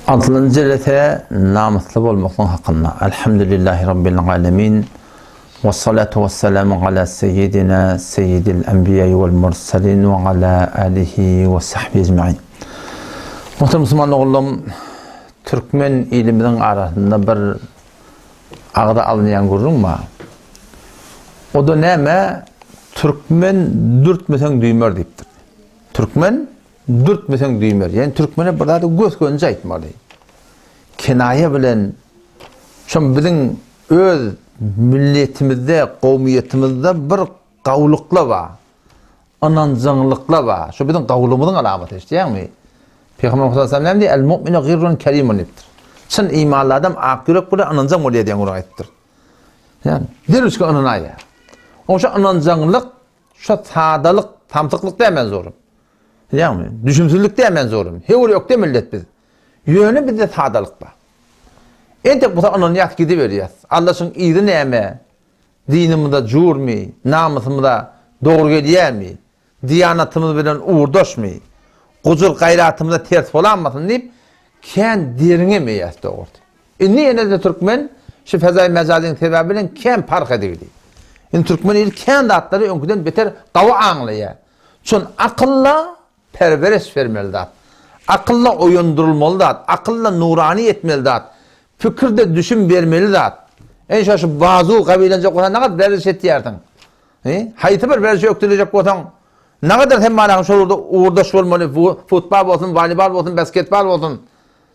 Altynjy jelese namysly bolmaklyk hakynda. Elhamdülillahi Rabbil alemin. Ve salatu ve selamu ala seyyidina seyyidil enbiya vel mursalin ve ala alihi ve sahbihi ecmain. Muhterem Musulman ogullum, türkmen ilimiziň arasynda bir agza alynýan gürrüň bar. O da näme? Türkmen dürtmeseň düýmer diýipdir. Türkmen Dürtmeseň düýmer. Ýagny türkmene bir zady gös-gönüje aýtmaly. Kenaýa bilen şom biziň öz milletimizde, kowmyýetimizde bir gawlykla bar. Ynanjaňlykla bar. Şo biziň gawlygymyzyň alamaty, eşidýäňmi? Pygamberimiz sallallahu aleyhi ve sellem näme diýýär? El mu'minu girrun kerimun diýipdir. Çyn imanly adam ak ýürek bolýar, ynanjaň bolýar diýen gürrüň aýdypdyr. Ýagny derwüşge ynanaýýar. Oňşa ynanjaňlyk Şo sadalyk, samsyklyk däl men zorum. Bilýäňmi? Düşümsizlik däl men zorum. Höwür ökde millet biz. Ýöne bizde sadalyk bar. Entek bolsa ynanýas gidiberýäs. Allaşyň yzy näme? Dinimize jurmy? Namysymyza dogry gelýärmi? Diýanatymyz bilen ugurdaşmy? Gujur gaýratymyza ters bolanmasyn diýip, kän derňemeýäs dogrusy. Indi ýene-de türkmen şu fezaýy mejazyň sebäbi bilen kän parh edildi. Indi türkmen ili kän zatlary öňküden beter gawy aňlaýar. Çün akylla perweriş bermeli zat. Akylla oýandyrylmaly zat. Akylla nurany etmeli zat. Pikirde düşüm bermeli zat. Enşa şu bazu gawylanjak bolsa nagat werziş etýärsiň. Haýsy bir werzişe ökdelejek bolsaň, nagadar sen balagyň şol ugurda ugurdaş bolmaly, futbal bolsun, woleýbol bolsun, basketbol bolsun.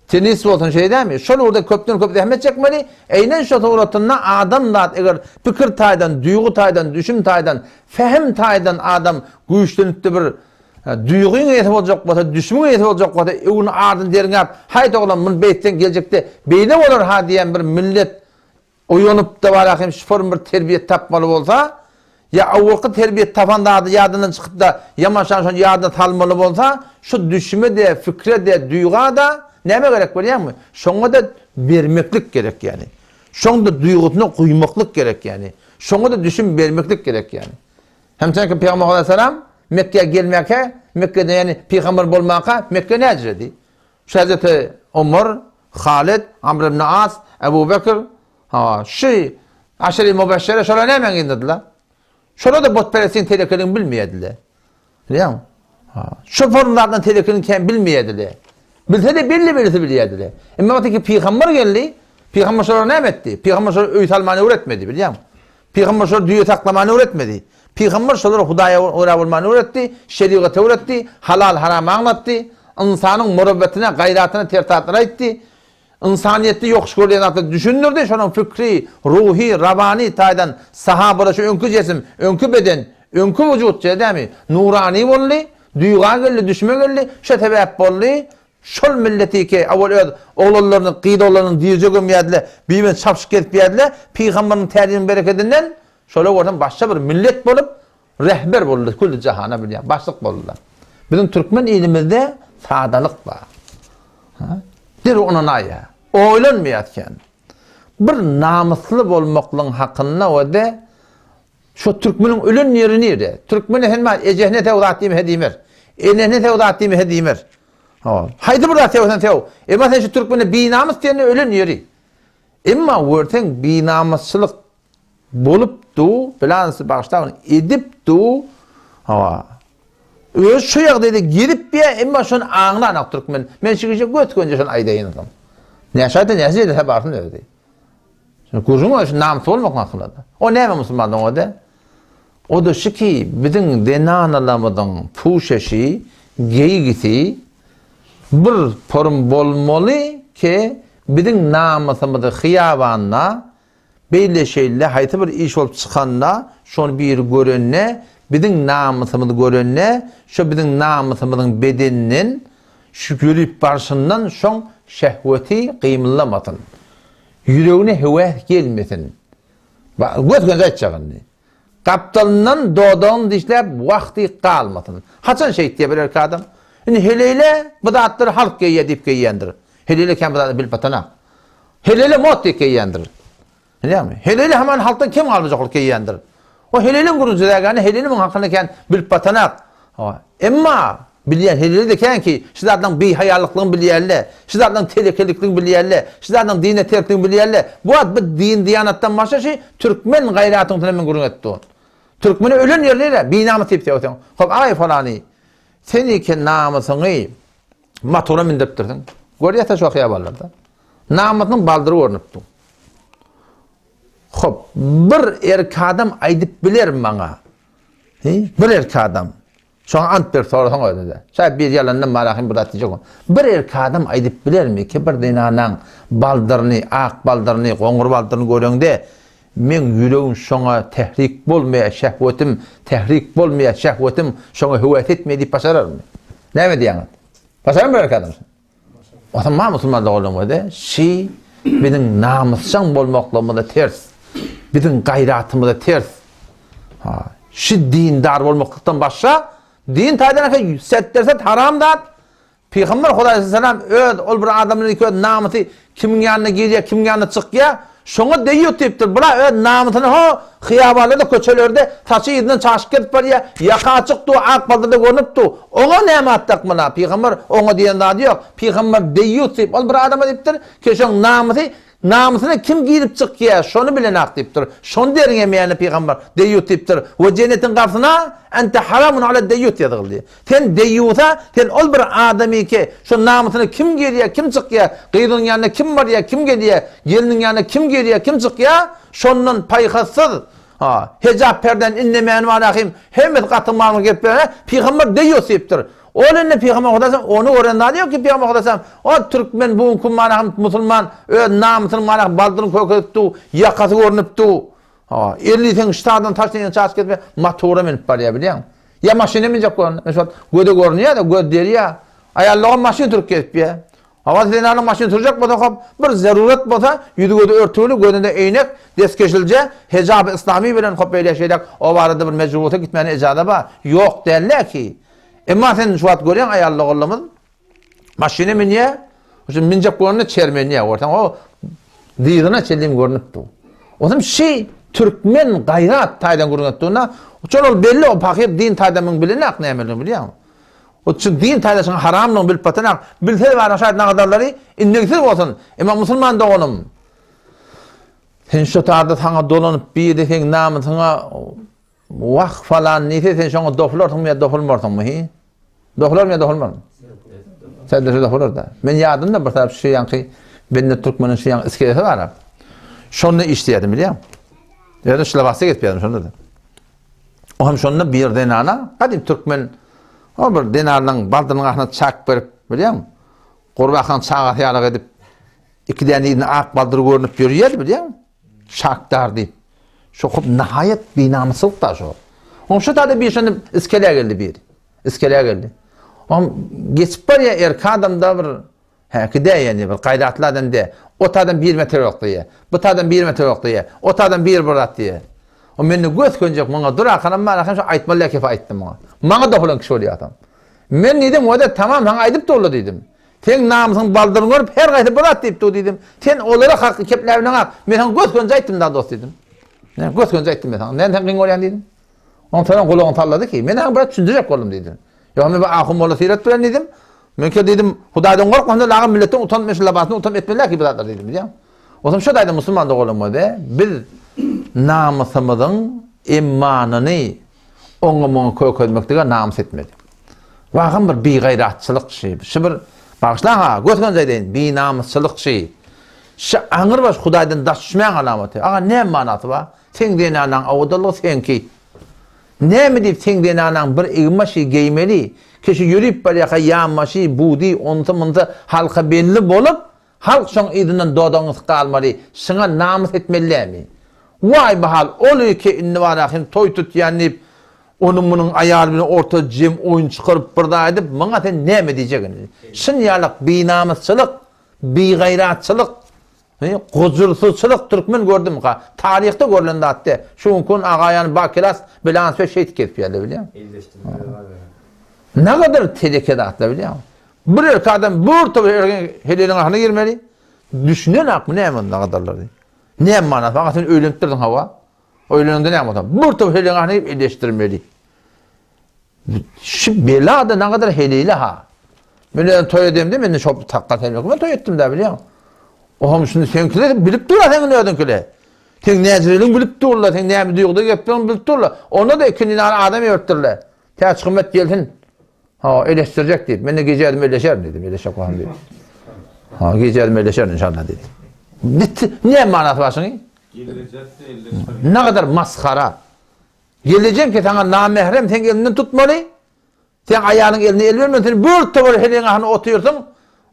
Tennis bolsun şeý dälmi? Şol ugurda köpden köp zähmet çekmeli. Eýnen şo suratynda adamzat eger pikir taýdan, duýgy taýdan, düşüm taýdan, fehim taýdan adam güýçlenipde bir duýgyň eýesi boljak bolsa, düşümiň eýesi boljak bolsa, öwüni ardyny derňäp, haýt oglan muny beýtseň geljekde beýle bolar ha diýen bir millet Oýanyp-da bara hem şform bir terbiýe tapmaly bolsa, ýa owalky terbiýe tapan zady ýadyndan çykyp-da, ýaman-şan şony ýadyna salmaly bolsa, şu düşüme-de, pikre-de, duýga-da näme gerek bilýäňmi? Şoňa-da bermeklik gerek ýagny. Şoň-da duýgusyna guýmaklyk gerek ýagny. Şoňa-da düşüm bermeklik gerek ýagny. Hem çünki Pygamber aleyhisselam Mekgä gelmäkä, Mekgede ýagny pygamber bolmanka Mekge näjiredi? Şu Hezreti Omar, Halid, Amr ibn As, Ebu Bekr, hawa, şu Aşeri Mübeşşere şolar näme gyndydylar? Şolar-da butperestligiň telekeligini bilmeýärdiler. Bilýäňmi? Ha, şu forumlardan telekeligini kän bilmeýärdiler. Bilse-de belli-bellisi bilýärdiler. Emma wagty ki pygamber geldi, pygamber şolara näme etdi? Pygamber şolara öý salmany öwretmedi, bilýäňmi? Pygamber şolara düýe saklamany öwretmedi. Pygamber şolara Hudaýa görä bolmany öwretdi, şerigaty öwretdi, halal-haramy aňlatdy, ynsanyň murewwetine, gaýratyna ters zatlary aýtdy, ynsanyýetde ýokuş görülýän zatlary düşündirdi, şonuň fikri, ruhy, rawany taýdan sahabalar şu öňki jesim, öňki beden, öňki wujut, şeýle dälmi, nurany boldy, duýga geldi, düşme geldi, şo sebäp boldy, Şol milleti ki, owal öz oglanlaryny, gyz oglanlaryny dirje gömýärdiler, bir-birini çapyşyp gezip ýärdiler, pygambaryň täliminiň berekedinden şolar görseň başga bir millet bolup, rehber boldy külli jahana bilýän, başlyk boldular. Biziň türkmen ilimizde sadalyk bar. Ha? Derrew ynanaýýar. Oýlanmaýar kän. Bir namysly bolmaklygyň hakynda we-de Şo türkmeniň ölen ýeri nirde? Türkmene sen bar ejesine sew zat diýme he diýmez. Enesine sew zat diýme he diýmez. Hawa. Haýsy bir zat sewsen sew. Emma sen şu türkmene binamys diýende ölen ýeri. Emma görseň binamysçylyk bolup du, bilansy bagyşlagyn edip du. Hawa. Öz şu ýagdaýda gezip ýa, emma şony aňlanak türkmen. Men şu gije gös-gönje şony aýdaýyn soň. Näşe aýda, näşe ýerde barsyn özi. Şuny gürrüň şu namys bolmak maksada. O näme musulmanlygyň o-da? O-da şu ki, biziň zenanalarymyzyň puşeşi, geýgisi bir porum bolmaly ki, biziň namysymyzy hyýabanda, beýle-şeýle haýsy bir iş bolup çykanda, şony biri görende, biziň namysymyzy görende, şo biziň namysymyzyň bedeninden, şu ýörüp barşyndan şoň şehweti gymyldamasyn. Ýüregine höwes gelmesin. Gös-göni aýtjak indi. Gapdalyndan dodagyny dişläp wagty galmasyn. Haçan şeýtýär bir erkek adam? Indi heleýle bu zatlary halk geýýär diýip geýýändir. Heleýle kän bu zatlary bilip batanok. Heleýle mod diýip geýýändir. Bilýäňmi? Heleýle haman halkdan kem galmajak bolup geýýändir. O heleýleň gürrüňsi dägäni heleýle muň hakynda kän bilip batanak. Hawa. Emma. Bilýän heleýler-de kän ki, şu zatlaryň bihaýalyklygyny bilýärler, şu zatlaryň telekelikligini bilýärler, şu zatlaryň dine tersligini bilýärler. Bu wagt bu din-diýanatdan başga şi türkmen gaýratyň üstünde men gürrüň etdim. Türkmene ölen ýeri nire? Binamys diýip sögseň. Hop, aý falany, sen eken namysyňy motora mindiripdirsiň. Görýäs-ä şu hyýabanlarda. Namysynyň baldyry görnüp dur. Hop, bir erkek adam aýdyp biler maňa. He? Bir erkek adam. Şoňa ant berip sorasaň özüne-de. Şaýat bir ýalandan marahym bir zat diýjek ol. Bir erkek adam aýdyp bilermi ki, bir zenanaň baldyryny, ak baldyryny, goňur baldyryny göreňde, meň ýüregim şoňa tährik bolmaýar, şehwetim tährik bolmaýar, şehwetim şoňa höwes etmeýär diýip başararmy? Näme diýýäňiz? Başararmy bir erkek adam şony? Otam musulman doganlarymyz şi biziň namysjaň bolmaklygymyza ters. Biziň gaýratymyza ters. Ha, şi dindar bolmaklykdan başga din taýdan eke setderset haram zat. Pygamber Hudaý selam öz ol bir adamyň iki öz namysy kimiň ýanyna girýär, kimiň ýanyna çykýar, şoňa deýýus diýipdir. Bula öz namysyny ho hyýabanlarda, köçelerde saçy yzyndan çaşyp gezip barýar, ýaka açyk dur, ak baldyr-da görnüp dur. Oňa näme at dakmaly? Pygamber oňa diýen zady ýok. Pygamber deýýus diýip, ol bir adama diýipdir ki, şoň namysy, namysyna kim girip çykýar, şony bilenak diýipdir. Şony derňemeýäne pygamber deýýus diýipdir. We jennetiň gapysyna ente haramun ala deýýus ýazyldy. Sen deýýusa, sen ol bir adamyky, şo namysyna kim girýär, kim çykýar, gyzynyň ýanyna kim barýar, kim gelýär, gelniň ýanyna kim girýär, kim çykýar, şondan paýhassyz, ha, hejap perdäni inlemän barahym, hemmesi gaty maňa gelip berýär, pygamber deýýus diýipdir. Ol indi pygamber Hudaýam ony gören zady ýok ki pygamber Hudaýam, o türkmen bu günki marahym musulman öz namysyny marahym baldyryny kökezip dur, ýakasy görnüp dur. Ha, elini sen ştadan taş diýen çaş gezme, motora münüp barýar bilýäňmi? Ýa maşyna münjek bolanda, men şol göze görünýär-de, göz derýär. Aýallygam maşyn sürüp gezip ýör. Hawa, zenanyň maşyn sürjek bolsa, hop, bir zerurat bolsa, ýüzi-gözi örtügli, gözünde eýnek, destkeşilje, hejaby yslamy bilen hop beýle-şeýlek o barada bir mejbur bolsa gitmäne ejaza bar. Ýok däl-le ki. Emma sen şu wagt görýäň aýal-doganlarymyz Maşyna münýär, şu münjek bolanda çermenýär, görseň o dyzyna çenli görnüp dur. Otam şi türkmen gaýrat taýdan gürrüň etdiğinde, uçan ol belli o pahyr din taýdan müň bilenak nämeligini bilýäňmi? O şu din taýdan şuň haramlygyny bilip batanak, bilse bar şaýat nagadarlary indegsiz bolsun. Emma musulman doganym, sen şu taýda saňa dolanyp biri seň namysyňa Wah falan diýse sen şoňa dopularsyňmy ýa dopulmarsyňmy hi? Dopularmy ýa dopulmarmy? Sen de dopular da. Men ýadymda bir tarap şu ýanky bende türkmeniň şu ýan iskelesi bar. Şonda işleýärdim bilýän. Ýa-da şlabasy gezip şonda da. O hem şonda bir zenana gadym türkmen o bir zenanyň baldynyň ahyna çak berip bilýän. Gurbakan çagasy ýaly edip iki däne ýüzüne ak baldyr görnüp ýörýärdi bilýän. Şakdar diýip. Şo hop nahaýat binamyslyk da şo. Oň şu taýda bir şonda iskelä geldi bir. Iskelä geldi. Oň geçip barýar erkek adam da bir häki dä ýani bir gaýratly adam dä. O taýdan bir metre ýok diýýär. Bu taýdan bir metre ýok diýýär. O taýdan bir bir zat diýýär. O mende göz könjek muňa dur akanam bar akan şo aýtmaly kefe aýtdym muňa. Maňa dokulan kişi bolýar adam. Men diýdim, o da tamam saňa aýdyp durla diýdim. Seň namysyň baldyryny görüp her gaýsy bir zat diýip dur diýdim. Sen olara haky kepläbileňak. Men saňa gös-gönje aýtdym da dost diýdim. Men gös-gönje aýtdym men saňa. Näme sen kyn görýäň diýdim. Onsoň gulagyny sallady ki, men saňa biraz düşündirjek boldum diýdi. Ýok men bir ahun molla syrat bilen diýdim. Men ki diýdim, Hudaýdan gorkmasam laga milletden utanyp men şu labasyny utanyp etmeliler ki bu zatlar diýdim bilýäňmi? Onsoň şu taýda musulman doganlarymyz biz namysymyzyň emmanyny Oňa-muňa kökezmeklige namys etmedi. Wagam bir bigaýratçylyk şi, şi bir, bagyşlaň-a, gös-göni aýdaýyn, binamysçylyk şi. Şi aňrybaş Hudaýdan daş düşmäň alamaty. Aga, näme manasy bar? Seň zenanaň owadanlygy seňki. Näme diýip seň zenanaň bir egin-başy geýmeli, ki şi ýörüp barýaka ýanbaşy, budy, onsy-munsy halka belli bolup, Halk şoň yzyndan dodagyňy sykalmaly, şyňa namys etmeli dämi? Waý bahal, ol eke indi bar-a hem toý tutýan diýip, onuň-munuň aýaly bilen orta jem oýun çykaryp bir zat edip, muňa sen näme diýjek indi? Şyn ýalak binamysçylyk, bigaýratçylyk, gujursyzçylyk türkmen gördümika? Taryhda görlen zat däl. Şu günki gün agaýany bakilas bilan söz şeýdip gezip ýörler bilýäňmi? Nägadar teleke zatlar bilýäňmi? Bir erkek adam bir topar erkegiň heleliň ahyna girmeli. Düşünenakmy näme onda gadarlary? Näme manasy? Maňa sen öýlenipdirdiň hawa. Öýlenende näme bolsa? Bir topar heleliň ahyna girip eleşdirmeli. Şu bela-da nagadar heleýli-ha. Men özüm toý edemde, men şo takga selmek bilen toý etdim-dä, bilýäň. Ohm şuny seňkile bilip dur-a seň özüňkile. Seň näzireligiň bilip durlar, seň näme duýguda geplegiňi bilip durlar. Onda-da ikindi nary adam iberipdirler. Täçgymmet gelsin. Ha, eleşdirjek diýip. Men-de gije özüm eleşerin diýdim, eleşjek bolsam diýip. Ha, gije özüm eleşerin inşallah diýdim. Bitti. Näme manasy bar şunuň? Nagadar masgara. Gelejek ki saňa namährem seň elinden tutmaly. Seň aýalyň eline el bermeli, sen bir towar heleýiň ahyna otyrsyň.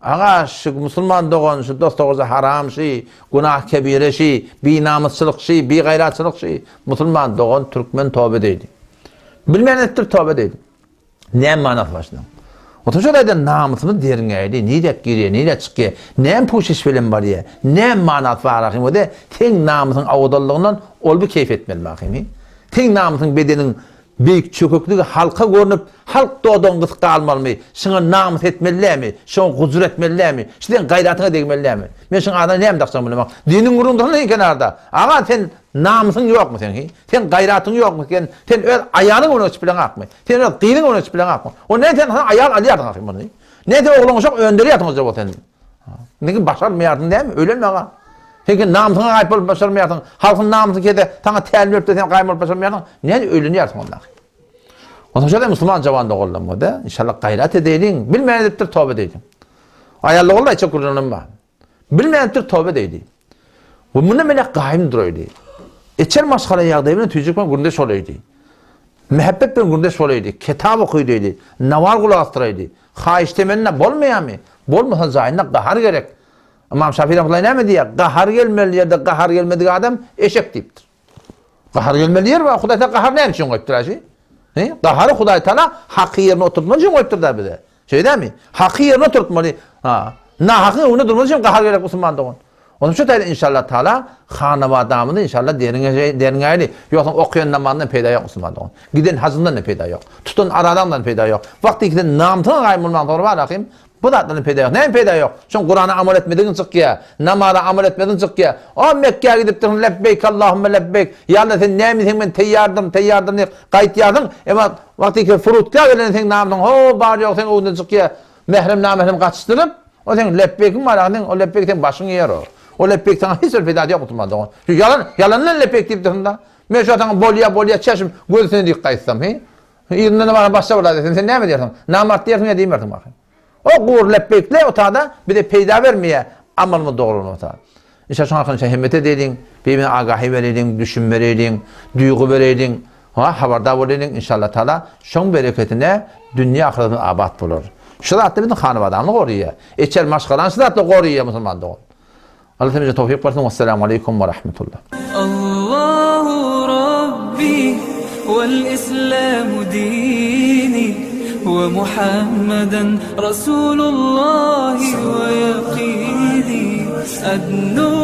Aga, şu musulman dogan, şu dost dogruja haram şy, günah kebire şy, binamysçylyk şy, bigaýratçylyk şy. Musulman dogan türkmen toba edeýdi. Bilmän etdir toba edeýdi. Näme manasy bar şunuň? Otuň şol aýdan namysymyz derňäýdi, nirä girýär, nirä çykýar, näme puşiş bilen barýar, näme manasy bar ahym öde, seň namysyň awadalygyndan ol bir keýp etmelimi ahym? Seň namysyň bedeniň beýik çökekligi halka görnüp, halk dodagyň gysyk galmalymy, şuňa namys etmeli dälmi, şuňa gujur etmeli dälmi, şu seň gaýratyňa degmeli dälmi? Men şuň adyna näme dakjagym bilemok. Diniň gürrüňi dursun sen kenarda. Aga sen namysyň ýokmy seň hi? Seň gaýratyň ýokmy sen? Sen öz aýalyň öňüne geçip bileňakmy? Sen öz gyzyň öňüne geçip bileňakmy? O näme sen aýal alýarsyň ahym muny? Ne sen ogluň uşak öndürýärsiň o jaba sen? Niki başarmaýarsyň dämi? Öýlenme aga. Sen ki namysyňa gaýyp bolup başarmaýarsyň. Halkyň namysy kese saňa tälim berip-de sen gaýym bolup başarmaýarsyň. Näme öýlenýärsiň onda? Onsoň şeýle musulman jawan doganlarym bolsa, inşallah gaýrat edeýliň, bilmän edipdir toba edeýliň. Aýal doganlar aýtjak gürrüňim bar. Bilmän edipdir toba edeýli. We mundan beýläk gaýym duraýly. Içer maşgala ýagdaýy bilen tüýjük bilen gürrüňdeş bolaýly. Mähebbet bilen gürrüňdeş bolaýly, kitap okaýlydy, nawar gulak asdyraýly. Haýyş-temenna bolmaýarmy? Bolmasa jaýynda gahar gerek. Ymam Şafi rahmetullahi näme diýýär? Gahar gelmeli ýerde gahar gelmedik adam eşek diýipdir. Gahar gelmeli ýer bar. Hudaý Taala gahar näme üçin goýupdyr aşy? He? Gahary Hudaý Taala haky ýerine oturtmak üçin goýupdyr-da bize. Şeýdemi? Haky ýerine oturtmaly. Ha. Nahakyň öňünde durmak üçin gahar gerek musulman dogan. Onuň üçin taýda inşallah taala hanabadamyzy inşallah deriňe deriňäýli. Ýogsa okaýan namazyndan peýda ýok musulman dogan. Giden hajyndan da peýda ýok. Tutan arazaňdan peýda ýok. Wagty giden namysyňa gaýym bolmaň soňra bar ahym. Bu zatlardan peýda ýok. Näme peýda ýok? Şoň Kurana amal etmedigiň çykýar. Namaza amal etmedigiň çykýar. O Mekgä gidipdirsiň lebbeýk Allahumma lebbeýk. Ýa Allah sen näme diýseň men teýýardyryn, teýýardyryn diýip gaýtýarsyň. Emma wagty ki furutga gelende seň namysyň ho bar ýok seň öňünden çykýar. Mährem namährem gatyşdyryp, o seň lebbeýkiň bar seň o lebbeýk seň başyňy iýer o. O lebbeýk saňa hiç bir peýdasy ýok musulman dogan. Şu ýalan ýalandan lebbeýk diýip dursuň-da. Men şu saňa bolýa bolýa çeşim göz üstüne diýip gaýtsam, he? Yzyndan baran başga bir zat etsem, sen näme diýersiň? Namart diýersiň ýa diýmersiň baky. O gur lepbeýkle otada bize peýda bermeýär, amalymyz dogry bolmasa. Inşa şoň hakynda hemmet edeýliň, bir-birine agahy bereýliň, düşüm bereýliň, duýgy bereýliň, ha, habardar bolaýlyň, inşallah taala şoň bereketine dünýe ahyretimiz abat bolar. Şu zatlar biziň hanabadamyzy goraýar. Içer maşgalany şu zatlar goraýar musulman dogan. Allah hemmämize towfyk bersin. Wessalamu aleýkum we rahmetullah. Allahu Rabbi wal Islamu dini we Muhammeden Rasulullahi we ýakini Adnu.